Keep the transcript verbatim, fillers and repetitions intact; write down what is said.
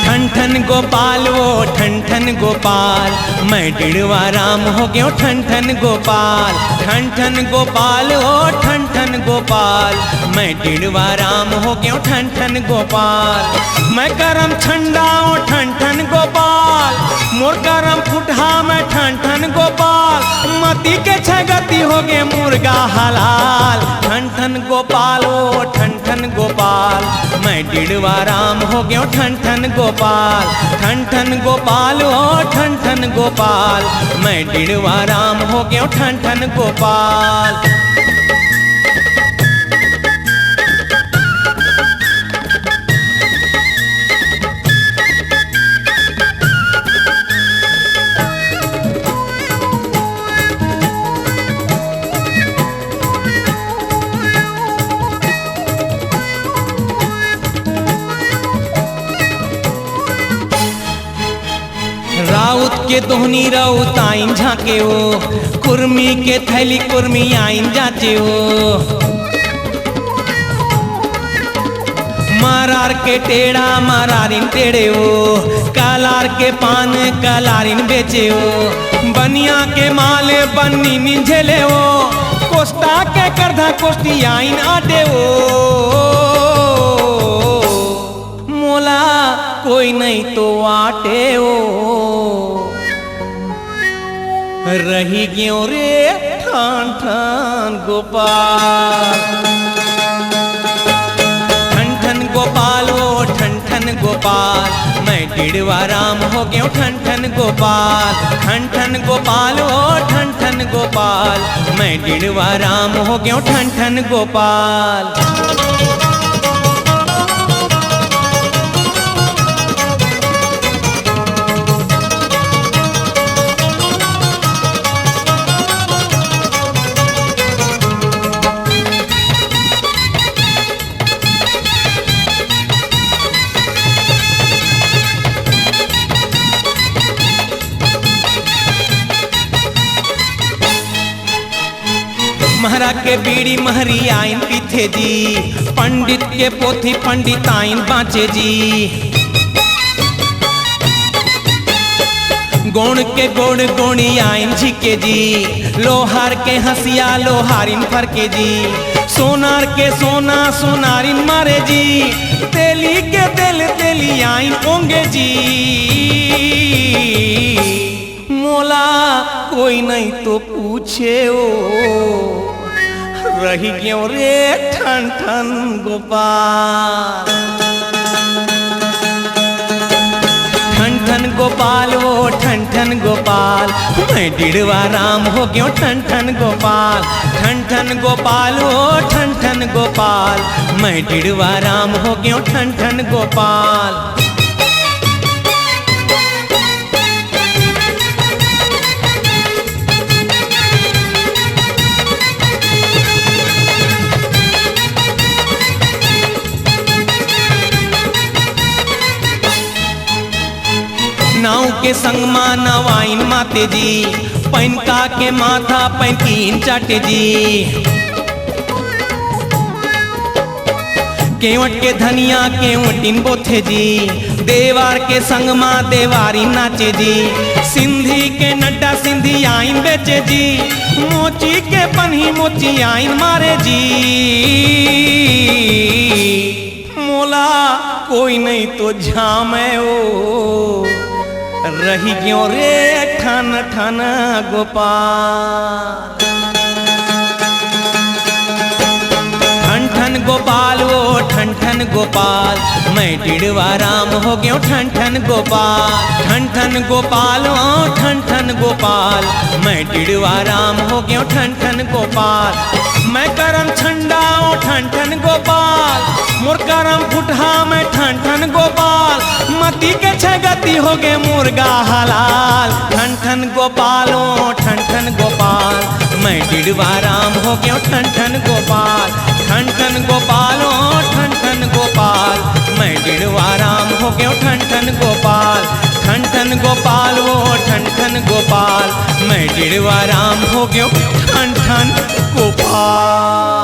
ठन ठन गोपाल ओ ठन ठन गोपाल, मैं डिड़वा राम हो गेंव ठन ठन गोपाल। ठन ठन गोपाल ओ ठन ठन गोपाल, मैं डिड़वा राम हो गेंव ठन ठन गोपाल। मैं करम छंडाओ ठन ठन गोपाल, मोर करम फुटहा मैं ठन ठन गोपाल। मती के छगती हो गे मुर्गा हलाल, ठन ठन गोपाल ओ ठन ठन गोपाल, मैं डिड़वा राम हो गेंव ठन ठन गोपाल। ठन ठन गोपाल ओ ठन ठन गोपाल, मैं डिड़वा राम हो गेंव ठन ठन गोपाल। राउत के दोहनी राउत आइन झांके ओ, कुर्मी के थैली कुर्मी आइन जाचे ओ। मारार के टेड़ा मारारिन टेड़े ओ, कालार के पान कालारिन बेचे ओ। बनिया के माले बन्नी निंझेले ओ, कोस्टा के करधा कोस्टी आइन आटे ओ। मोला कोई नहीं तो आटे ओ, रही गेंव रे ठन ठन गोपाल। ठन ठन गोपाल ओ ठन ठन गोपाल, मैं डिड़वा राम हो गेंव ठन ठन गोपाल। ठन ठन गोपाल ओ ठन ठन गोपाल, मैं डिड़वा राम हो गेंव ठन ठन गोपाल। महरा के बीड़ी महरी आइन पीथे जी, पंडित के पोथी पंडित आइन बाँचे जी। गोंड़ के गोंड़ गोंड़ी आइन झिके जी, लोहार के हँसिया लोहारिन फरके जी। सोनार के सोना सोनारिन मारे जी, तेली के तेल तेली आइन ओंगे जी। मोला कोई नहीं तो पूछे ओ, रही गेंव रे ठन ठन गोपाल। ठन ठन गोपाल ओ ठन ठन गोपाल, मैं डिड़वा राम हो गेंव ठन ठन गोपाल। ठन ठन गोपाल ओ ठन ठन गोपाल, मैं डिड़वा राम हो गेंव ठन ठन गोपाल। नाव के संग मा नवाइन माते जी, पैनका के माथा पैनकीन चाटे जी। केवट के धनिया केवटिन बोथे जी, देवार के संग मा देवारी नाचे जी। सिंधी के नड्डा सिंधी आइन बेचे जी, मोची के पनही मोची आइन मारे जी। मोला कोई नहीं तो झामे ओ, रही गेंव रे ठन ठन गोपाल। ठन ठन गोपाल ओ ठन ठन गोपाल, मैं डिड़वा राम हो गेंव ठन ठन गोपाल। ठन ठन गोपाल ओ ठन ठन गोपाल, मैं डिड़वा राम हो गेंव ठन ठन गोपाल। मैं करम छंडाओ ठन ठन गोपाल, मोर करम फुटहा मैं ठन ठन गोपाल। मती के छगती हो गे मुर्गा हलाल, ठन ठन गोपाल ओ ठन ठन गोपाल। मैं डिड़वा राम हो गयो ठन ठन गोपाल, ठन ठन गोपाल, ओ ठन ठन गोपाल। मैं डिड़वा राम हो गयो ठन ठन गोपाल, ठन ठन गोपाल, ओ ठन ठन गोपाल। मैं डिड़वा राम हो गयो ठन ठन गोपाल।